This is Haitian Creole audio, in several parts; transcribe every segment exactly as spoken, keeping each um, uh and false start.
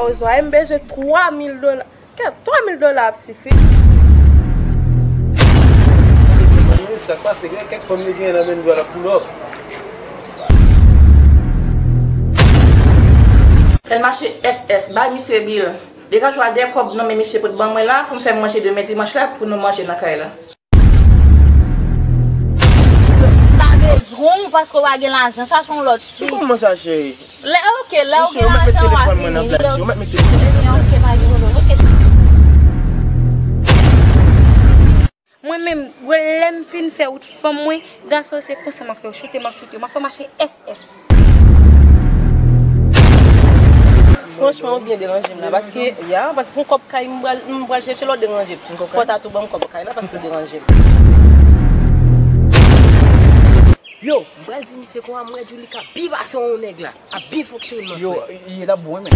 Ozwa, m bezwen twa mil dola. Kèt, twa mil dola ap sifi. Sa k pase, gen kèk fanm li gen nan men dwa la pou lòp. Fè l mache S S, bay misye bil. Degaj w a de kòb nan men misye pou t ban mwen la, pou m fè manje demen dimanch la, pou nou manje nan kay la. M pa bezwen w paske w pa gen lajan, chache yon lòt fi. Kòman sa, cheri? Lè, ok, lè w gen lajan, w a vini. Lè w, ok, pa gen pwoblèm, ok. Mwen menm, lè m fin fè wout fanm mwen, gason se konsa m ap fè yo choute, m ap choute, m ap fè mache S S. Franchman, ou byen deranje m la, paske, ya, paske se yon kòb kay m pral, m pral chèche lè w deranje m. Fò w ta tou ban m kòb kay la, paske w deranje m. Yo, m pral di misye konsa, m wè Julika byen pase yon nèg la, ap byen fonksyone, man. Yo, frè. Li t ap bon, wi, men.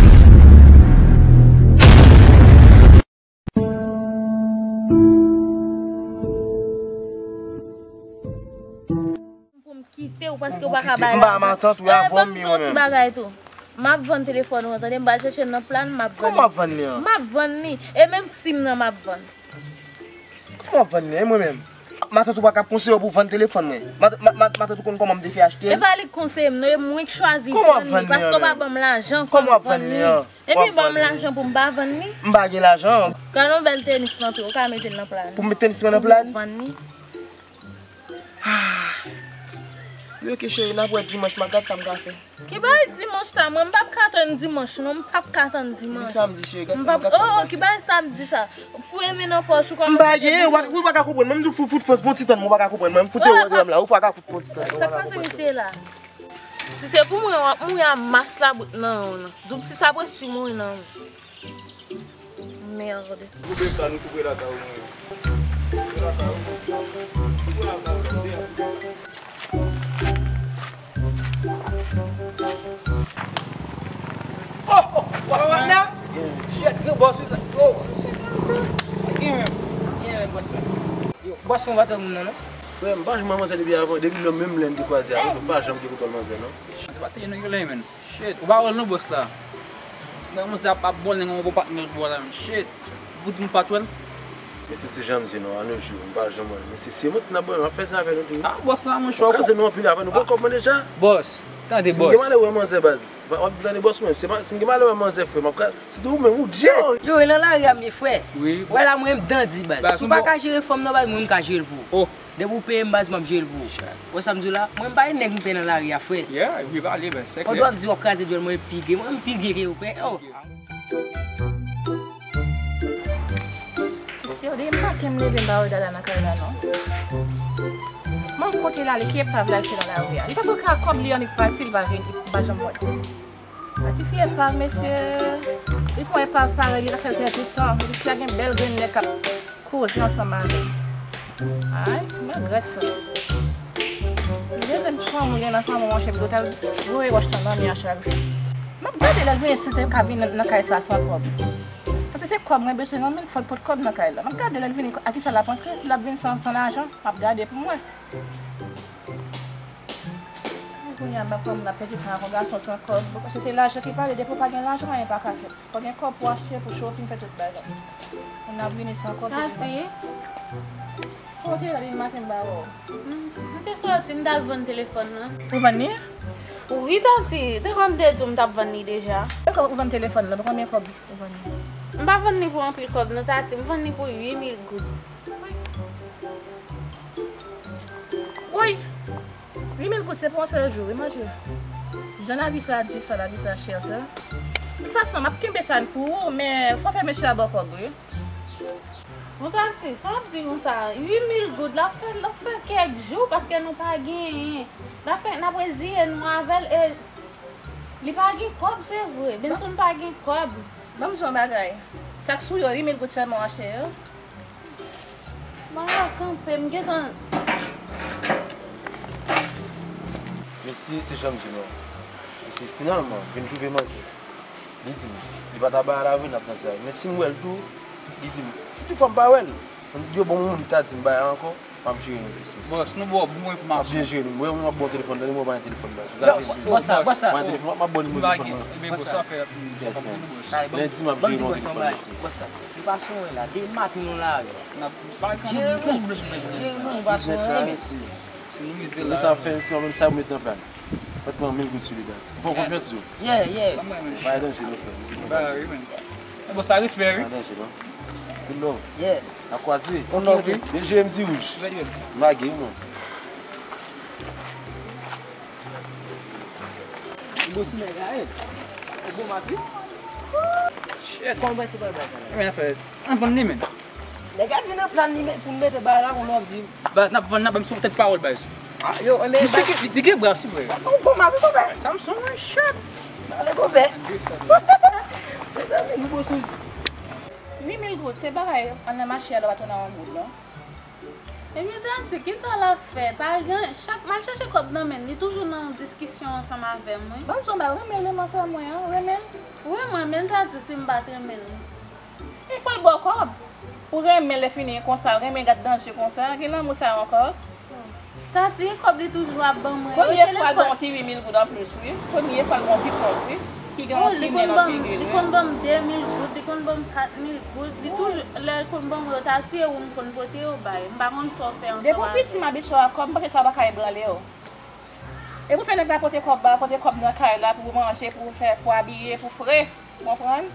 Pou m kite w paske w pa ka bay lajan. M pa matant ou, avè m, mwen menm. Ti bagay tou. M ap vann telefòn ou an, tande, m pral chèche l nan plan, m ap vann li. Kòman w ap vann li an? M ap vann li. E menm sim nan, m ap vann. Kòman w ap vann li an, e mwen menm? Matant ou pa ka konseye w pou w vann telefòn mwen. Mat-, mat-, mat-, matant ou konn kòman m te fè achte l? E pa li k konseye m, non, e mwen k chwazi vann li, paske w pa ban m lajan pou m vann li. Kòman w ap vann li an? Epi ban m lajan pou m pa vann li. M pa gen lajan. Gade yon bèl tenis nan pye w, ou ka mete l nan pla. Pou m met tenis mwen nan pla? Pou m vann li. Ah. Yo, ok, cheri, n ap wè dimanch, m ap gad sa m ka fè. Ki bay dimanch sa? Mwen, m p ap ka tann dimanch, non, m p ap ka tann dimanch. Ki samdi, cheri, gad sa m, gad sa m ka fè. Oh, ki bay samdi sa? Foure men nan pòch ou, kòmanse depi samdi. M pa gen, ou pa ka konprann mwen, m di w fout, fout, fout, fout ti tann mwen, ou pa ka konprann mwen, m foute wòdwòb la, ou pa ka fout, fout ti tann mwen, ou pa ka konprann. Sa k pase misye la? Si se pou mwen, w ap mouri a mas labout nan men w nan. Doub si sa pwesi mouri nan men w. Merde. Gwo bèf la, nou tou pre lakay ou, mwen. Pre lakay ou. Tou pre lakay ou, tande. Oh, oh, bòs mwen. Shit, gen bòs wi sa. Oh. Gen menm. Gen menm, bòs mwen. Yo, bòs mwen pa tann moun nan, non. Frè, m pa janm wè manzè depi avan, depi lè menm lè n te kwaze avè l, m pa janm te kontwòl manzè, non. Se pa serye non, yo lè, menn. Shit, ou pa wè l non, bòs la. Nan manzè ap, ap bòl nèg yon bon patnè bò la, menn. Shit. Pou di m pa t wè l. Mesye, se jan m di nou, a nos jours, m pa janm wè l. Mesye, se manti n ap bay, m ap fè sa avè nou tou. Ah, bòs la, monchè. Kraze nou anpil avè nou, pran kòb mwen deja. Bòs, tande, bòs. Si m gen malè wè manzè, baz. W ap tande, bòs mwen, se pa, si m gen malè wè manzè, frè, m ap kraze. Se tou ou menm, ou dye. Yo, e nan lari a m ye, frè. Wi. Wè la, mwen, m dandi, baz. Si w pa ka jere fanm nan, baz, mwen, m ka jere l pou ou. Oh. Depi w peye m, baz, m ap jere l pou ou. Wè sa m di w la? Mwen, m pa yon nèg m pè nan lari a, frè. Yeah, wi, pale, ben, se klè. Ou dwe ap di w ap kraze dyòl mwen pi ge. Mwen, m pi ge ke ou, frè. Oh. Mesye, depi maten m leve, m pa wè Dada nan kay la, non. Mwen, kote l ale, ki epav l al fè nan lari a? Li pa t ka kòb li an, li pati, li pa vini, li pa janm wè. A ti fi epav, mesye. Li pran epav parèy li, l ap fè l pèdi tan. Epi fi a gen bèl grenn nèg k ap koze ansanm avè l. Ay, m regrèt sa. Li bezwen pran moun li nan fanm, monchè, pou l ta voye wòch nan lanmè a chak jou. M ap gade lè l vini, si l te ka vin nan, nan kay sa san kòb. Paske se kòb mwen bezwen nan men l, fò l pot kòb nan kay la. M ap gade lè l vini, a kisa l ap antre, si l ap vin san, san lajan, m ap gade pou mwen. Kounye a, m pa kwè moun ap pèdi tan avè yon gason san kòb. Paske se lajan ki pale, depi w pa gen lajan, anyen pa ka fèt. Fò gen kòb pou achte, pou shopping, fè tout bagay. Moun ap vini san kòb, se Tati, kote w te ye depi maten m pa wè w? M, m te sòti, m t al vann telefòn nan. Ou vann li? Wi, Tati, te kòm m te di w m t ap vann li deja. E kòb ou vann telefòn nan, pou konbyen kòb ou vann li? M pa vann li pou anpil kòb non, Tati, m vann li pou uit mil goud. Woy! Uit mil goud se pou yon sèl jou, wi, manje. Jan lavi sa di sa, lavi sa chè sa. De tout fason, m ap kenbe sa pou ou, men fò fè mesye a ba w kòb, wi. Bon, Tati, sa w ap di konsa? Uit mil goud, l ap fè, l ap fè kèk jou, paske nou pa genyen. L ap fè, n ap reziye nou avè l, e li pa gen kòb, se vre. Benson pa gen kòb. Ban m di w yon bagay. Sa k sou yo, uit mil goud sèlman w achte yo. Mwen la kanpe, m gentan. Mesye, se jan m di nou an. Mesye, finalman, vin twouve manzè. Li di m, li pa ta bay a la vre, n ap nan sa. Men si m wè l tou, li di m, si toutfwa m pa wè l, Yo bon moun ta di m bay ankò, m ap jere nou plis, mesye. Bòs, nou ba w bon enfòmasyon. M ap byen jere nou. Mwen, mwen ap bon telefòn, tande, mwen pa gen telefòn, bòs. Bòs, bòs, bòs, bòs. Pa gen telefòn, m ap bon nimewo telefòn nan. Bòs, bòs, bòs. Lendi, m ap jere nou telefòn, mesye. Bòs, nou pa sou anyen la. Depi maten nou lari. Jere nou. Jere nou, nou pa sou anyen. Mwen sa fè, mesye, mwen menm sa yo met nan plan. Mwen pran mil goud sou li, baz. Ou fè konfyans, yo. Yeah, yeah. Pa gen danje, non, frè. Ba wi, men. E bon, sa respè, wi. Pa gen danje, non. Good love. Yeah. N a kwaze. Ok, ok. Men jere m ti wouj. M lage, wi, mwen. Bon, si nèg la, e. E bon, mati. Shit. Konn prensipal baz la. Men, fè, ann vann li, men. Nèg la di nan plan li pou n mete bagay la, kounye a w ap di. Baz, n ap vann, n ap ban m sou tèt pawòl, baz. Ah, yo, men misye ki, li gen bra, si vre. Sa yon bon mari, konpè. Samson, wi, shit. Ale, konpè. Mezanmi, nou bon sou. Uit mil goud, se bagay, ann nan mache a, lè w pa tounen yon goud, non. Epi, tanti, kisa l ap fè? Pa gen, chak m al chèche kòb nan men l, li toujou nan yon diskisyon ansanm avè m, wi. Ban m di w, m renmen eleman sa mwen an, renmen l. Wi, mwen, men l ta di si m pa t renmen l. Fò l ba w kòb. Ou renmen lè fini konsa, renmen gad dan je konsa, gen lanmou sa yo ankò. Tati, kòb li toujou ap ban mwen yo. Premye fwa l ban w ti uit mil goud anplis, wi. Premye fwa l ban w ti kòb, wi. Ki gen yon ti nen nan figi l, wi. Li konn ban m de mil goud, li konn ban m kat mil goud. Li toujou, lè l konn ban mwen yo, Tati, e ou m konn pote yo bay. M pa konn sa w fè ansanm avè l. Depi w piti, m abitye w ak kòb, m panse sa w pa ka ebranle w. E pou fè nèg la pote kòb ba, pote kòb nan kay la pou manje, pou fè, pou abiye, pou fre. Konprann?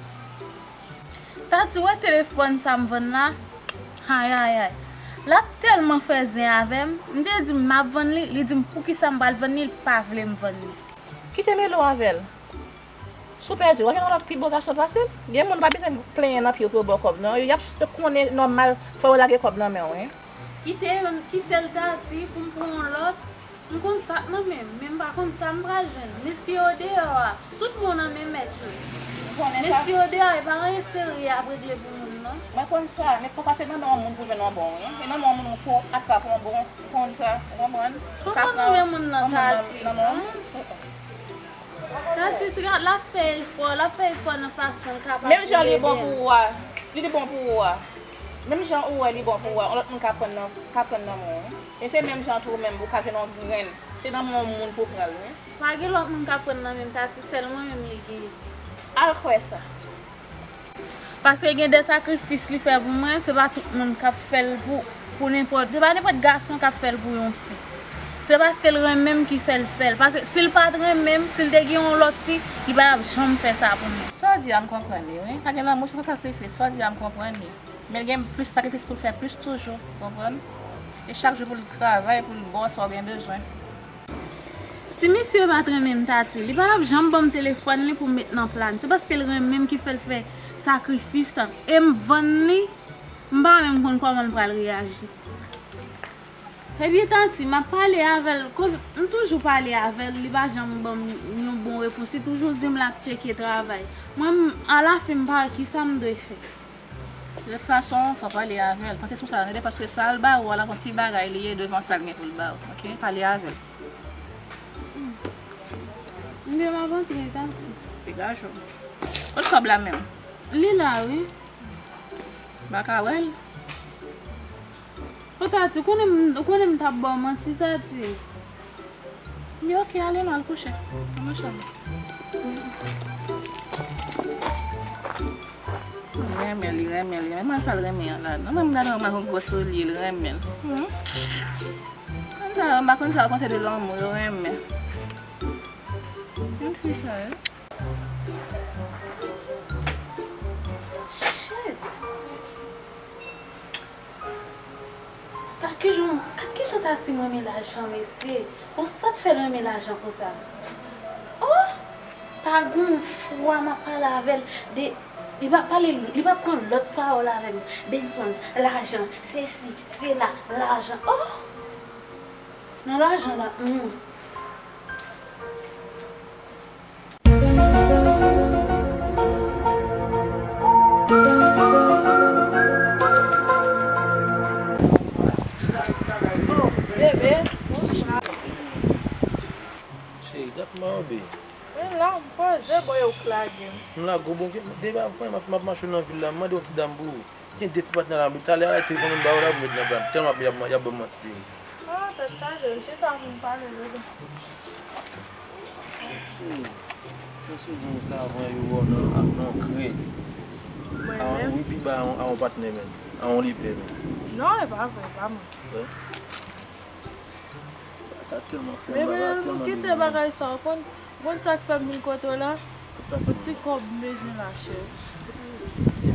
Tati, wè telefòn sa m vann la? Ayayay. L ap tèlman fè zen avè m. M te di m m ap vann li, li di m poukisa m pral vann li, li pa vle m vann li. Kite mele w avè l. Si w pèdi, w ap jwenn yon lòt pi bo gason pase l. Gen moun pa bezwen plenyen nan pye w pou yo ba w kòb, non. Y ap konnen nòmal, fò yo lage kòb nan men w, wi. Kite, kite l Tati pou m pran yon lòt. M konn sa k nan men m, men m pa konn sa m pral jwenn. Mesye yo deyò a, tout bon nan men mèt yo. Mesye yo deyò a, e pa anyen serye y ap regle pou moun, non. Mwen konn sa, men pafwa se nan men yon moun pou jwenn yon bon, wi. E nan men yon moun pou atrap yon bon, ou konn sa, ou konprann? Tonton nan men moun nan, Tati. Tati, ti gad, l ap fè efò, l ap fè efò nan fason l kapab pou l ede m. Menm jan li bon pou ou a, li bon pou ou a. Menm jan ou wè li bon pou ou a, yon lòt moun ka pran nan, ka pran nan men w, wi. E se menm jan tou ou menm, ou ka jwenn yon grenn. Se nan men yon moun pou pran l, wi. Pa gen lòt moun ka pran nan men m, Tati, sèl mwen menm li genyen. Al kwè sa. Paske gen de sakrifis li fè pou mwen, se pa tout moun k ap fè l pou, pou nenpòt, se pa nenpòt gason k ap fè l pou yon fi. Se paske l renmen m ki fè l fè l. Paske si l pa t renmen m, si l te gen yon lòt fi, li pa t ap janm fè sa pou mwen. Sa w di a, m konprann li, wi. Pa gen lanmou san sakrifis. Sa w di a, m konprann li. Men l gen plis sakrifis pou l fè plis toujou, konprann? E chak jou pou l travay, pou l ba w sa w gen bezwen. Si misye pa t renmen m, Tati, li pa t ap janm ban m telefòn li pou m met nan plan. Se paske l renmen m ki fè l fè sakrifis sa. E m vann li, m pa menm konn kòman l pral reyaji. Epi Tati, m ap pale avè l, koz m toujou pale avè l, li pa janm ban m yon bon repons. Li toujou di m l ap tcheke travay. Mwen, m, alafen, m pa wè kisa m dwe fè. De tout fason, fò w pale avè l. Panse sou sa, tande, paske sa l ba ou a, l ap yon ti bagay li ye devan sa l gen pou l ba ou, oke? Pale avè l. M gen m ap antre, Tati. Degaje w. Kot kòb la menm? Li la, wi. M pa ka wè l. O Tati, ou konnen m, ou konnen m t ap ba w manti, Tati. Li oke, ale non, al kouche. Nan chanm. Li renmen, li renmen, li renmen. Mwen sa l renmen an la. Non, mwen m gade yon mari gwo sou li, li renmen. Hmm. Konn sa, m pa konn sa yo panse de lanmou, yo renmen. Yon fi sa, wi. Shit! Gad kijan, gad kijan Tati renmen lajan, mesye. Bon, sa k fè l renmen lajan konsa? Oh! Pa gon fwa m ap pale avè l de, li pa pale, li pa pran lòt pawòl avè m. Benson, lajan, sesi, sela, lajan. Oh! Nan lajan la, hmm. Oh, bebe. Cheri, dat m anbe. Men la, m poze bò yo k lage m. M lage w bon, gen deba vrè, m ap, m ap mache nan vil la, m mande yon ti dam pou ou. Gen de ti patnè la, men talè a la, telefòn mwen ba yo la, pou met nan plan. Tèlman y ap, y ap, y ap ban m manti de yo. Ah, tèt chaje, chita pou m pale, bebe. Se sou di w sa avan yo wè w nan, nan krè. Mwen menm? Wi, pi ba a yon patnè menm. A yon lipè menm. Non, e pa vre, e pa mwen. Sa tèlman fè Bebe, kite bagay sa, ou konn, ou konn sa k fè m vin kote w la? Yon ti kòb m bezwen la, cheri.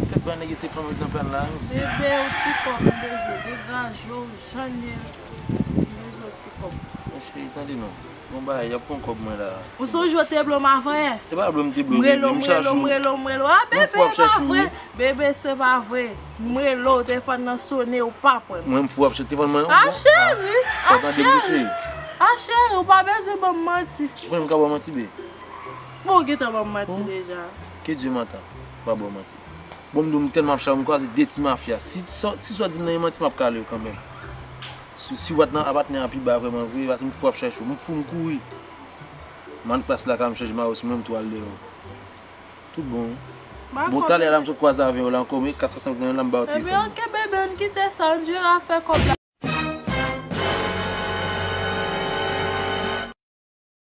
Fèt ba nèg yo te fè mwen nan plan la, wi, se. Bebe, yon ti kòb m bezwen, degaje w, jan n ye, m bezwen yon ti kòb. Cheri, tande non. Bon bagay, y ap fè yon kòb mwen la. Ou sonje w te blo m avan yè? E pa blo m te blo, m rele w, m rele w, m rele w, m rele w. Ah, bebe, e pa vre. Bebe, se pa vre. M rele w, telefòn nan sone, ou pa pran. Mwen, m fou ap chèche telefòn mwen. Ah, cheri, ah, cheri. Ah, cheri, ou pa bezwen ban m manti. Ou konnen m ka ba w manti, be. Bon, ou gentan ban m manti deja. Ke Dye m antan, m pa ba w manti. Bon, m di w, m tèlman ap chache, m kwaze de ti mafya. Si, si w di m nan yon manti, m ap kale w kanmenm. Si, si w pa t nan apatnè a pi ba vrèman vre, paske m fou ap chèche w. M fou, m kouri. M ann plas lakay, m chanje mayo sou mwen, m tou al deyò. Tout bon. Bon, talè la, m sot kwaze avè w la ankò, men kat san senk nan yon la, m ba w telefòn. Ebyen, oke, bebe, ann kite sa, ann jere afè kòb la.